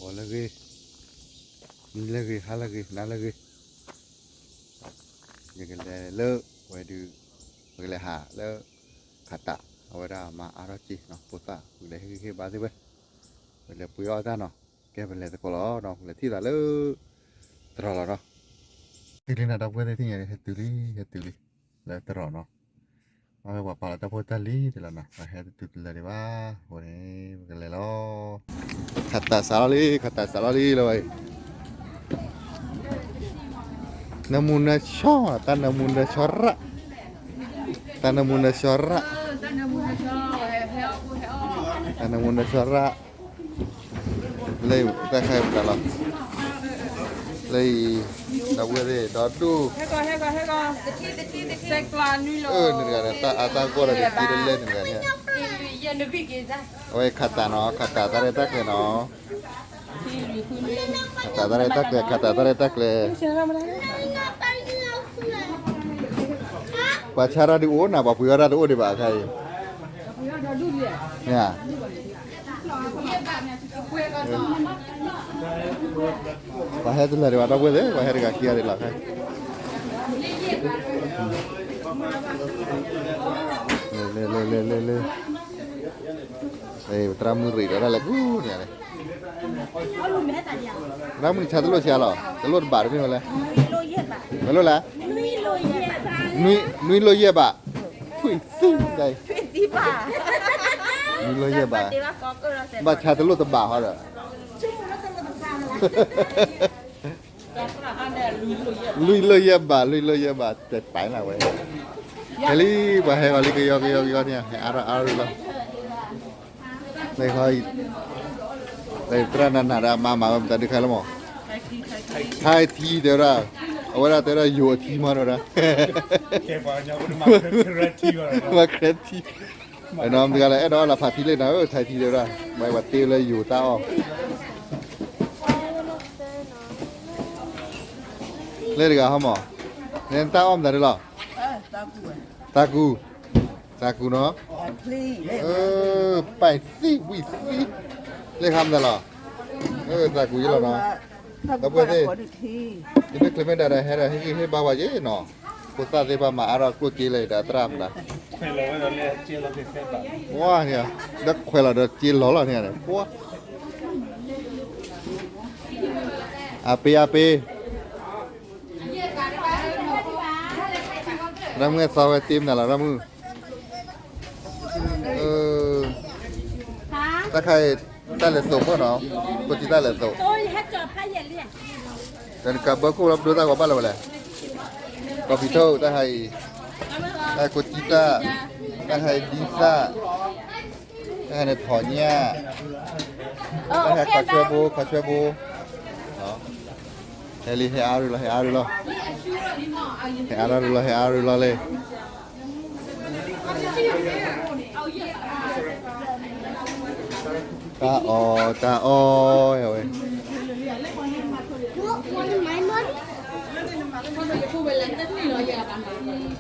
ဂီၤလၢအဂ့ၤ, နံၤလၢအဂ့ၤ, ဟါလၢအဂ့ၤ, နၤလၢအဂ့ၤ, ယကလဲၤလၢဝဲဒုး, ပကလဲၤဟးလၢ ခးတး, အဝဲဒၣ်မၤအါထီၣ်စ့နီၤ, ဖိသၣ် ပကလဲၤဟ့ၣ်ဂံၢ်ဟ့ၣ်ဘါသ့ၣ်ဝဲ, ပလဲၤပှ့ၤအီၣ်တၢ်နီၤ, ကဲပလဲၤသကိးလီၤနီၤ, ပလဲၤထံၣ်သးလၢ တရီၤလီၤနီၤ, တုၤလံနီၤ ဒီပုၢ်ဝဲၢ်သ့ၣ်ညါန့ၣ် ဟဲတုၤလံ ဟဲတုၤလံ, လၢတရီၤနီၤ, အဝဲပှၤပာ်လီၤတၢ်ဖိတၢ်လံၤတလီၤနီၤ, ပှၤဟဲတတုၤတလၢဒံးဘၣ်, အဃိန့ၣ် ပကလဲၤလီၤ, ခးတးစးလီၤလံ ခးတးစးလီၤလံလီၤဝဲအံၤ နၢမူနၢဆှီ, တၢ်နၢမူနၢဆှီရၣ်, တၢ်နၢမူနၢဆှီရၣ်, တၢ်နၢမူနၢဆှီရၣ်, လၢတၢ်ခါအံၤမတၤလီၤ, လၢအံၤ, ဒီဒူၣ်, နတဂၤန့ၣ် တၢ်အါတၢ်ဂီၢ်ဒီး တက့တလဲၣ်နတဂၤန့ၣ်, အဝဲခးတးနီၤ, ခးတးတၢ်ရဲၣ်တၢ်ကျဲၤနီၤ ခးတးတၢ်ရဲၣ်တၢ်ကျဲၤ, ခးတးတၢ်ရဲၣ်တၢ်ကျဲၤ, ပှၤဆါတၢ်ဒုးအိၣ်နၤ ပှၤပှ့ၤအီၣ်တၢ်တအိၣ်ဒံးဘၣ်အခါအံၤ, မ့ၢ်ဧါ, ပှၤဟဲတလၢာ်ဒံးဘၣ် ဒီပုၢ်ဝဲၢ်သ့ၣ်, ပှၤဟဲတဂၤခံဂၤဒံးလီၤခဲ, လဲၤလဲၤလဲၤလဲၤလဲၤ, သရၣ်မုၣ်ရံးဒီးတၢ်လဲၤကူန့ၣ်န့ၣ် သရၣ်မုၣ်ဆါတလိၣ်ဆါလီၤ, တလိၣ်တဘးတမ့ၢ်ဝဲလဲၣ်, မ့ၢ်လိၣ်လဲၣ်, နွံလိၣ်ယဲၢ်ဘး, ထွံၣ်သံဒၣ်အံၤ, နွံလိၣ်ယဲၢ်ဘး, ဘၣ်ဆါတလိၣ်တဘးဟီဒီး လွံၢ်လိၣ်ယဲၢ်ဘး, လွံၢ်လိၣ်ယဲၢ်ဘး, တပာ်နၤဝဲ, ဟဲလံ, ပှၤဟဲဂီၤလံ ကယီကယီကယီန့ၣ်, ဟဲအါထီၣ်အါထီၣ်လီၤ, ဟဲ, သရၣ်နၤနၤဒီးအမါမၤဝဲမတၤဒုးခါလီၤမး, ထါထံတဲဝဲဒၣ်, အဝဲဒၣ်တဲဝဲဒၣ်ယိၤအထံမးတဲဝဲဒၣ်, မၤကြဲထံ, နီၤမတၤတဂၤလဲၣ် အဲၣ်ဒိးအီၣ်လၢဖးထံလံနီၤ, ထါထံတဲဝဲဒၣ်, မၤပှၤတ့လၢယိၤတၢ်အီၣ် လၢတဂၤဟီမး, နတၢ်အီၣ်မတၤဒ်လီၤ, သးကူ, သးကူနီၤ, ပာ်သံဝံၣ်သံ, လၢခါမတၤလီၤ, သးကူယဲလီၤနီၤ, ဒီပုၢ်ဝဲၢ်သ့ၣ်, ယမ့ၢ်ချ့မ့ၢ်ဒၣ်ဒီး ဟဲဒီးဟ့ၣ်ဂံၢ်ဟ့ၣ်ဘါပှၤယဲနီၤ, ဖိသၣ်သ့ၣ်တဖၣ်မၤအါထီၣ်ကျိၣ်စ့လၢဒီးသရၣ်မတၤ ပှၤန့ၣ်, ဒီးခွဲးလီၤဒီးစ့လီၤလီၤန့ၣ်န့ၣ်, ပှၤ, အပ့အပ့, ရၣ်မုၣ်သီဝဲတ့မနုၤလီၤ ရၣ်မုၣ်, တၢ်ခါအံၤ, တၢ်လဲၤသိးဖိနီၤ, ကိးတံၢ်တၢ်လဲၤသိး တနကးဘၢခိၣ်လီၤ ပဒိတၢ်ဂီၤဘၣ်လၢၤဝဲလဲၣ်, ကီၢ်ဖံးထိၣ်တၢ်ဟးအံၤ, တၢ်ကိးတံၢ်တၢ်, တၢ်ဟးဒံသၣ်, တၢ်ဟးန့ၣ်ထိးညၣ်, တၢ်ဟးခီဆွဲဘိ ခီဆွဲဘိ, ဟဲလံ ဟဲအါရူၤလီၤ ဟဲအါရူၤလီၤ, ဟဲအါရူၤလီၤ ဟဲအါရူၤလီၤလံ တၢ်အီၣ် တၢ်အီၣ် ဝဲ, သ့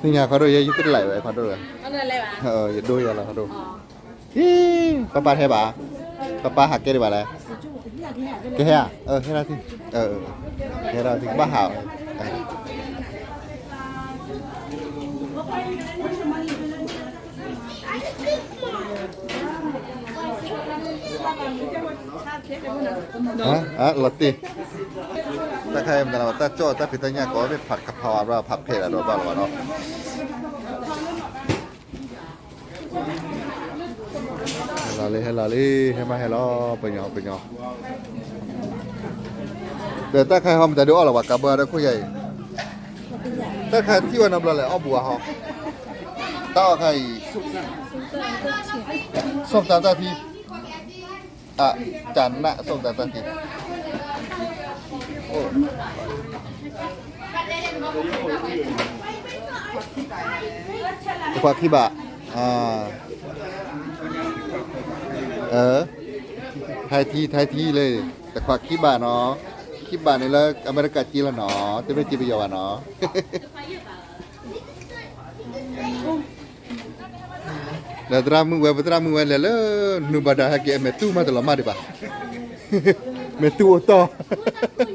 ၣ်ညါခီဒိၣ်ယဲ ယတလဲၤဝဲခီဒိၣ်, ယဒိယဲလီၤခီဒိၣ်, ဟံ, ပၢ်ပၢ်ဟဲဘၣ်, ပၢ်ပၢ်ဟးကဲဒံးဘၣ်လဲၣ်, ကဟဲဧါ, ဟဲဒၣ်, ဟဲဒၣ်ကဘၣ်ဟး လီၤတ့ၢ်, တၢ်ခါအံၤမတၤလီၤ တၢ်ကၠီၣ်တၢ်ဖံးတၢ်ညၣ်ကိးမ့ၢ်ဖးကဖးဝဲဘၣ် ဖးဖဲးလီၤဒီးဘၣ်လီၤဘၣ်နီၤ, ဟဲလီၤလံ ဟဲလီၤလံ ဟဲမးဟဲလီၤ ပညီ ပညီ ဒီးတၢ်ခါအံၤဟီမတၤဒုးအီၣ်လီၤ ပှၤကးဘၢဒီးခိၣ်ယါအံၤ, တၢ်ခါထံၣ်ဝဲနီတဘျီလဲၣ် အီၣ်ဘူးအဟီ, တၢ်အီၣ်ခါအံၤ, ส้มตำ တၢ်ထံ, အ, ကနၣ် ส้มตำ တၢ်ထံ, တခွးခံဘး, ထါထံ ထါထံလၢ, တခွးခံဘးနီၤ, ခံဘးန့ၣ်လၢအမဲရကၤစ့လီၤနီၤ, တမ့ၢ်စ့ပယီၤဘၣ်နီၤ ဒီးသရၣ်မုၣ်ဝဲ ပသရၣ်မုၣ်ဝဲလဲၤလၢ နူဘၤဒါ ဟဲက့ၤအမဲာ်တူၢ်မးတလီၤမၢ်ဒံးဘၣ်, မ့ၢ်တူၢ်အိၣ်တီ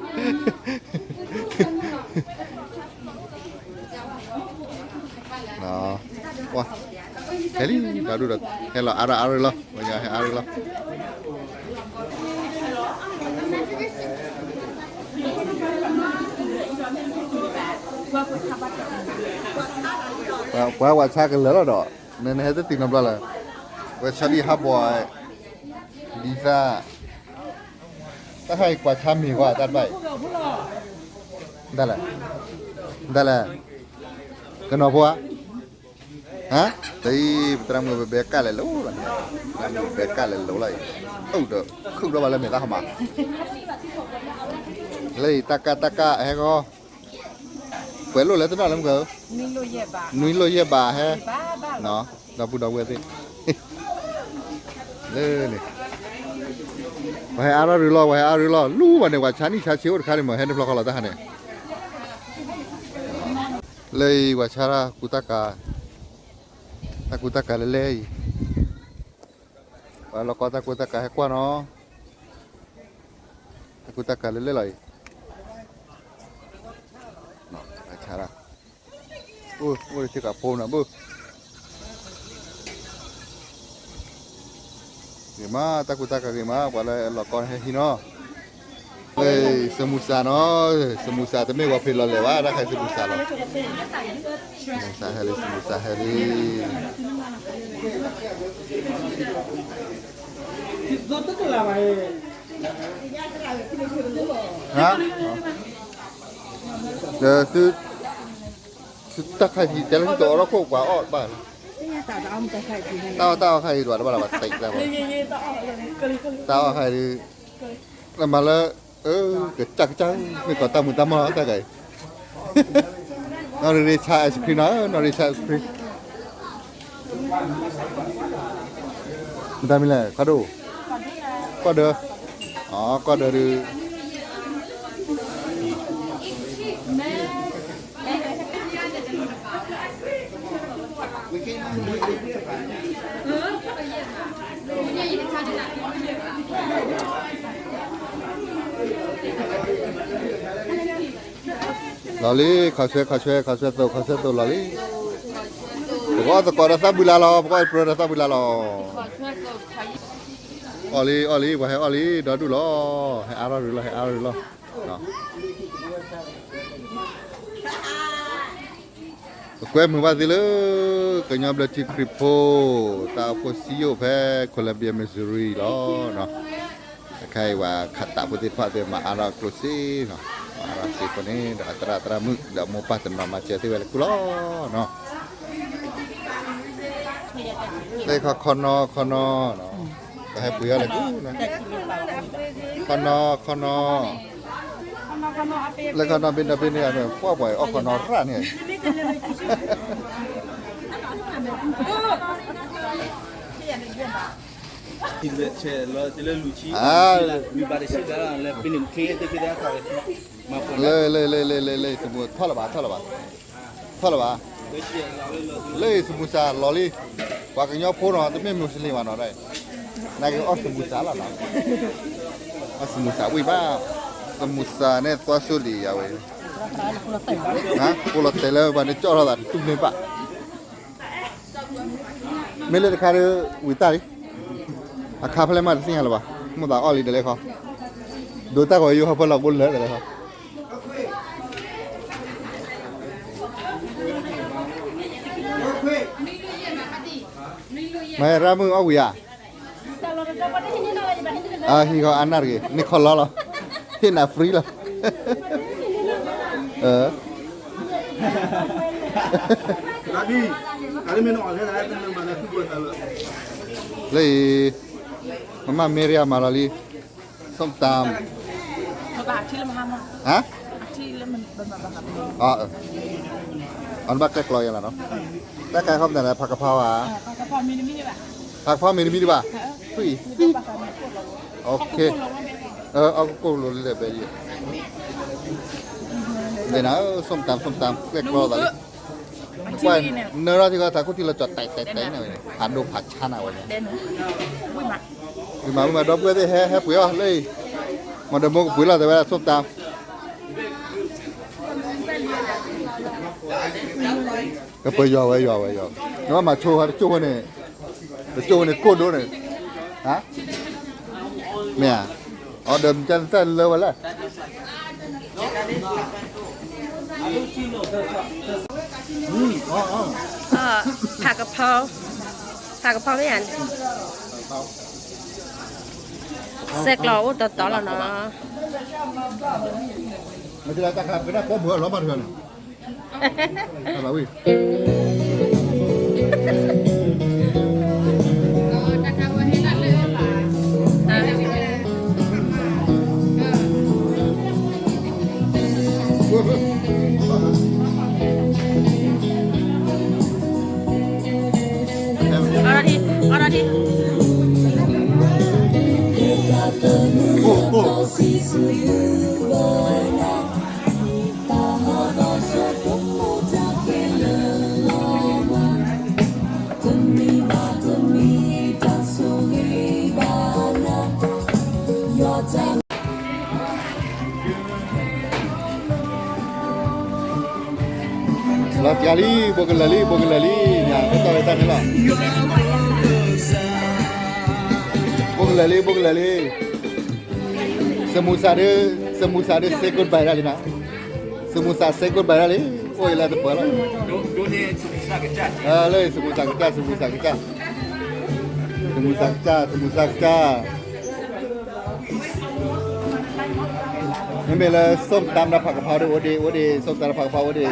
ၢ် ဝါ ဟဲလံ ဒီဒူၣ်ဒီး ဟဲလီၤအါရၢ်အါရၢ်လီၤ ပှၤညီဟဲအါရၢ်လီၤ ပှၤဝဲဆါကလၢာ်လီၤဒီး နဟဲတတုၤနီတဘျီလၢၤ ဝဲဆါဒံၣ်ဟးဘီ ဒ်သၣ် တၢ်ခါအံၤကွၢ်ဆါမ့ၢ်ကွၢ်တၢ်တဘၣ်အံၤ ဒ်လဲၣ် ဒ်လဲၣ် ကနီၤဖိဧါ ဟါ တအံၤ ပသရၣ်မုၣ်ပဘဲကၣ်လဲၤလိၤလီၤန့ၣ် ပသရၣ်မုၣ်ပဘဲကၣ်လဲၤလိၤလီၤအံၤ အိၣ်ဒီး ခုၣ်ဒီးဘၣ်လၢမဲာ်သၣ်ဟီမး လၢအံၤတၢ်ကၣ်တၢ်ကၣ်ဟဲဂီၤ ပှဲၤလိၣ်လၢတနီၤလၢမုၢ်က နွံလိၣ်ယဲၢ်ဘးဟဲ ဒီပုၢ်ဒီဝဲၢ်သ့ၣ် လၢန့ၣ် ပှၤဟဲအါထီၣ်ရူလီၤ ပှၤဟဲအါရူလီၤ လူၤဘၣ်န့ၣ် ပှၤဆါနံၣ်ဆါဆ့အိၣ်တခါန့ၣ် မ့ၢ်ဟဲန့ၣ်ဖျီဃီလီၤတၢ်ဟါန့ၣ် လၢအံၤပှၤဆါတၢ်ကူတၢ်ကၤ တၢ်ကူတၢ်ကၤလၢလဲၣ်အံၤ ပှၤလီၤကီတၢ်ကူတၢ်ကၤဟဲကွၢ်နီၤ တၢ်ကူတၢ်ကၤလၢလဲၣ်လီၤအံၤ ဆါတၢ် အိၣ်အိၣ်တထံၣ်ကးဖိနီၤဘု ဂ့ၤမး တၢ်ကူတၢ်ကၤဂ့ၤမး ပှၤလၢလီၤကီဟဲဟံးနီၤ လၢ စမူစၤနီၤ စမူစၤတမ့ၢ်ဝဲဖံးလီၤလဲၤဘၣ် တၢ်ခါစမူစၤလီၤ စမူစၤဟဲလံ စမူစၤဟဲလံ ဟါ ဒီးသု သုတၢ်ခါဟံးတဲလၢသုတအီထီၣ်ခိၣ်ပှၤအီၣ်ဘၣ်လီၤ တၢ်အီၣ်တၢ်အီခါအံၤဒွးတဘၣ်လၢၤဘၣ်တံၢ်တၢ်ဘၣ် တၢ်အီၣ်ခါအံၤဒုး နမၤလၢ အၢ ကစၢ်ကစၢ် မ့ၢ်ကီးတၢ်မုာ်တၢ်မီၢ်တၢ်ဂၤအံၤ နီၢ်ရံၣ်ရံၣ်ဆါ ice cream နီၤ နီၢ်ရံၣ်ဆါ ice cream မတၤမံၤလဲၣ် ခီဒိၣ် ကီၢ်ဒၢ အကီၢ်ဒၢဒုး လီၤလံ ခီဆွဲ ခီဆွဲ ခီဆွဲသိး ခီဆွဲသိးလီၤလံ ပကအီၣ်သကိးဒီးသၣ်ဘုလါလီၤ ပကအီၣ်ပြၢဒီးသၣ်ဘုလါလီၤ အီၣ်လံ အီၣ်လံ ပှၤဟဲအီၣ်လံ ဒီဒူၣ်လီၤ ဟဲအါထီၣ်ရူလီၤ ဟဲအါထီၣ်ရူလီၤ ပကွဲမုာ်ဘၣ်သ့လၢ ကညီဘျၢထံခရံာ်ဖိ တၢ်အိၣ်ဖှိၣ်စံယိၣ်ဖဲ Columbia Missouri လီၤ တခါအံၤဝဲခးတးဖိသ့ၣ်တဖၣ်သ့ၣ်မၤအါထီၣ်ကျိၣ်စ့နီၤ မၤအါထီၣ်စ့ဖိန့ၣ် ဒီးအသရၣ်သရၣ်မုၣ် ဒီးမိၢ်ပၢ်တနီၤမၤစၢၤသ့ၣ်ဝဲလၢခူလီၤနီၤ လၢခီခီနီခီနီ ပဟဲပှ့ၤအီၤလၢခူ ခီနီခီနီ လၢခီနီဘ့ၣ်နီဘ့ၣ်န့ၣ် ကွၢ်ပှၤအီၣ် ခီနီရၣ်န့ၣ် လၢ လၢ လၢ လၢ လၢ လၢ စမူ ထီၣ်လၢၤဘၣ် ထီၣ်လၢၤဘၣ် ထီၣ်လၢၤဘၣ် လၢ စမူစၤ လီၤလံ ပှၤကညီဖိနီၤ တမ့ၢ် Muslim ဘၣ်နီၤ နာ်က့အီၣ်စမူစၤလီၤနီၤ အီၣ်စမူစၤဝံၣ်ဘၣ် စမူစၤန့ၣ် သွါစိလံယၤဝဲ ပိလီၤတဲာ်လၢပှၤန့ၣ် ကၠီၣ်ထီၣ်သးတတူၢ်န့ၢ်ဘၣ် မ့ၢ်လၢတခါဒီး ဝံၤတၢ်လံ အခါဖဲလဲၣ်မးတသ့ၣ်ညါလၢၤဘၣ် မိၢ်သးအီၣ်လံတလဲခီ ဒိတၢ်ဂီၤယိဟီၣ်ဖၢလီၤဘိလၢတလဲခီ မၤရၣ်မုၣ်အီၣ်ဝံၤဧါ အဟံၣ်ခီအနၢ်တဂ့ၤ န့ၢ်ခီလီလီၤ ဟ့ၣ်နၤ free လီၤ လၢအံၤ မမမ့ၢ်ရၣ်မၤလီၤလံ ส้มตำ ဟါ အနဘၣ်ကျဲကျီယလီၤနီၤ တၢ်ကဲခီပနၢ်လၢဖးကဖါဝဲ ဖးကဖါမ့ၢ်တမံၤဒံးဘၣ် ထွံၣ် OK အကကိၣ်လိၤလံဒီးဘဲလံ မ့ၢ်နၤ ส้มตำ ส้มตำ ကျဲကျီသးလံ ကွၢ်နၢထီၣ်ထံကီၢ်ထးခိၣ်ထံလီၤကၠီၤတဲာ်တဲာ်တဲာ်န့ၣ်ဝဲန့ၣ် ဖးဒိၣ်ဖးဆါနၤဝဲန့ၣ် ဝံၤမးဝံၤမး ဒီပုၢ်ဝဲၢ်သ့ၣ်ဟဲဟဲပှ့ၤအီၤလၢအံၤ မ့ၢ်ဒီးမိၢ်ကပှ့ၤလီၤတဲဝဲဒၣ် ส้มตำ ကပယီၤဝဲယီၤဝဲယီၤ, နဘၣ်မၤဆိဟဲတကၠိၢ်ဝဲန့ၣ်, တကၠိၢ်ဝဲန့ၣ်ကိၢ်ဒိၣ်န့ၣ်, မ့ၢ်ဧါ, အီဒီးမတၢ်လၢဝဲလဲၣ်. ผัดกะเพรา ผัดกะเพรา မ့ၢ်ဧါ, ဆဲးကျိးအိၣ်တီတီလီၤနီၤ. မ့ၢ်တၢ်ခါပကဒၣ်ပီၣ်ဘၢအလီၤမၢ်တဂၤန့ၣ်, ဝံၤ အီထံ အီထံ လီၤစှၤလံ ဘိကလၢာ်လံ ဘိကလၢာ်လံ, ညၣ်ကတီၢ်ဝဲတၢ်န့ၣ်လီၤ, ဘိကလၢာ်လံ ဘိကလၢာ်လံ, စမူစးဒုး စမူစးဒုး say goodbye ဒၣ်လံနီၤ, စမူစး say goodbye ဒၣ်လံ, အိၣ်အံၤလၢတပှၢ်လီၤ, လၢစမူစးကစၢ် စမူစးကစၢ် စမူစးကစၢ် စမူစးကစၢ် စမူစးကစၢ်. မ့မ့ၢ်လၢ ส้มตำ ဒီး ผัดกะเพรา ဒုး အိၣ်ဒံး အိၣ်ဒံး ส้มตำ ဒီး ผัดกะเพรา အိၣ်ဒံး,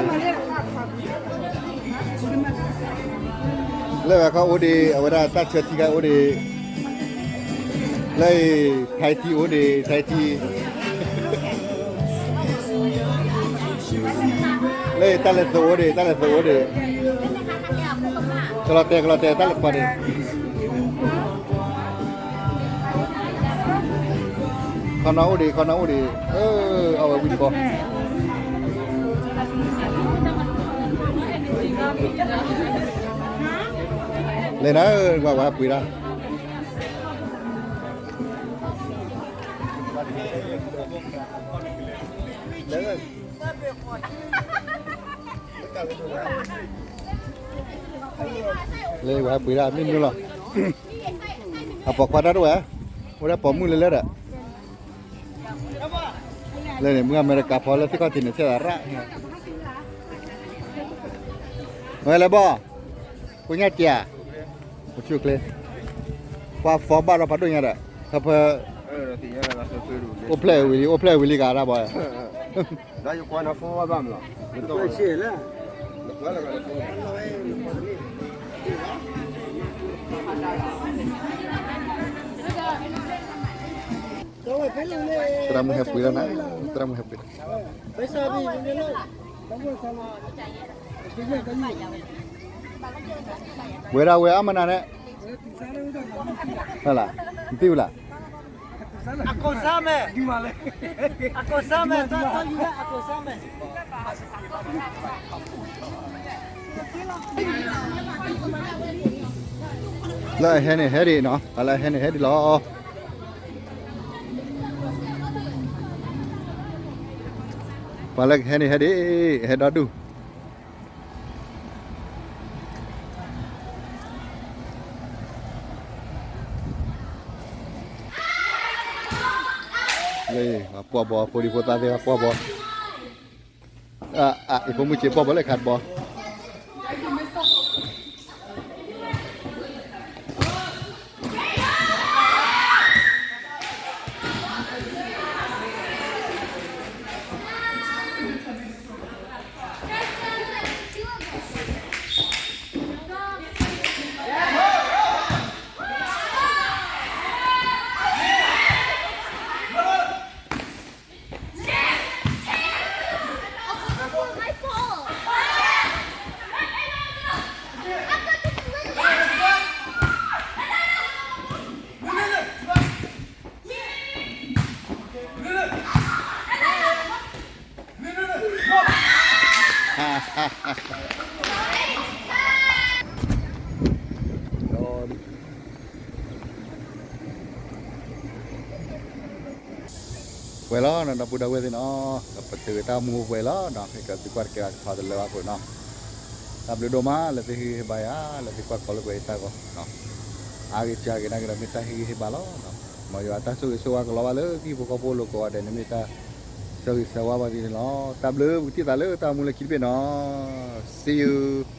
လၢဝဲခီအိၣ်ဒံး အဝဲဒၣ်တၢ်ဆၢထံခါအိၣ်ဒံး, လၢအံၤ ไทย ထံအိၣ်ဒံး ไทย ထံ, လၢအံၤတၢ်လဲၤသိးအိၣ်ဒံး တၢ်လဲၤသိးအိၣ်ဒံး, ကလီၤတဲာ် ကလီၤတဲာ် တၢ်လဲၤခွါန့ၣ် ခီနီၣ်အိၣ်ဒံး ခီနီၣ်အိၣ်ဒံး, အဝဲဝံၤတဘီ လဲၤနၤ ဝဲဝဲပှ့ၤဒၣ် လဲၤဝဲပှ့ၤဒၣ် မ့ၢ်မနုၤလီၤ, အပိာ်ခွါတၢ်တဝဲ, အိၣ်ဒၣ်ပိာ်မုၣ်လၢလၢဒီး, လၢန့ၣ် မုၢ်အမဲရကၤဖီလၢသ့ၣ်ခီၣ်ထံးန့ၣ် ဆဲးသးရၣ်, ဝဲလဲၤဘီၣ်, ကိညၣ်တၢ်, အိၣ်ဆူၣ်ချ့, ပှၤဖီဘၣ်ဒီးဖးဒိၣ်ညါဒီး, ခီဖျိ, အိၣ်ဖျဲၣ်ဝံၤလံ အိၣ်ဖျဲၣ်ဝံၤလံဂၤဒၣ်ဘီၣ် သရၣ်မုၣ်ဟဲပှ့ၤလီၤနၤ, သရၣ်မုၣ်ဟဲပှ့ၤလီၤ, ဝဲဒၣ်ဝဲအမနၤန့ၣ်, ဟဲလၢ, နသံဝံၤလၢ, အကိးစါမဲာ်, အကိးစါမဲာ်, အကိးစါမဲာ် လၢအဟဲန့ၣ်ဟဲဒံးနီၤ, ပှၤလၢအဟဲန့ၣ်ဟဲဒံးလီၤ, ပှၤလၢကဟဲန့ၣ်ဟဲဒံး, ဟဲဒီဒူၣ် လၢအပှၢ်ဘီ ဖိဒံဖိသၣ်သ့ၣ်အပှၢ်ဘီ, အဖိမုၣ်စ့ပှၢ်ဘီလၢခးတဘီ ဒီး ပှဲၤလီၤနီၤ ဒီပုၢ်ဒီဝဲၢ်သ့ၣ်နီၤ, ဒီးပတုာ်ဝဲတၢ်မူပှဲၤလီၤနီၤ, ခဲကၢသုကွၢ်တကဲဘၣ်ကထီတလၢဘၣ်ဖိနီၤ, တၢ်ဘျုးဒိၣ်မးလၢသုဟ့ၣ်ဂံၢ်ဟ့ၣ်ဘါယၤ လၢသုကွၢ်ကီၤလိာ်ကွဲအတၢ်ဂီၤနီၤ, အါဂ့ၤစှၤဂ့ၤနာ်က့ဒီး မ့ၢ်တၢ်ဟ့ၣ်ဂံၢ်ဟ့ၣ်ဘါလီၤနီၤ, မ်ယွၤတၢ်ဆိၣ်ဂ့ၤဆိၣ်ဝါကလီၤဘၣ်လၢသုဟံၣ်ဖိဃီဖိလိၤကိးဂၤဒဲးန့ၣ် မ့ၢ်တၢ်ဆၢဂ့ၤဆၢဝါဘၣ်သုန့ၣ်လီၤ. တၢ်ဘျုး ပကထံၣ်သးလၢတၢ်မူလၢခံတဘ့ၣ်နီၤ, see you.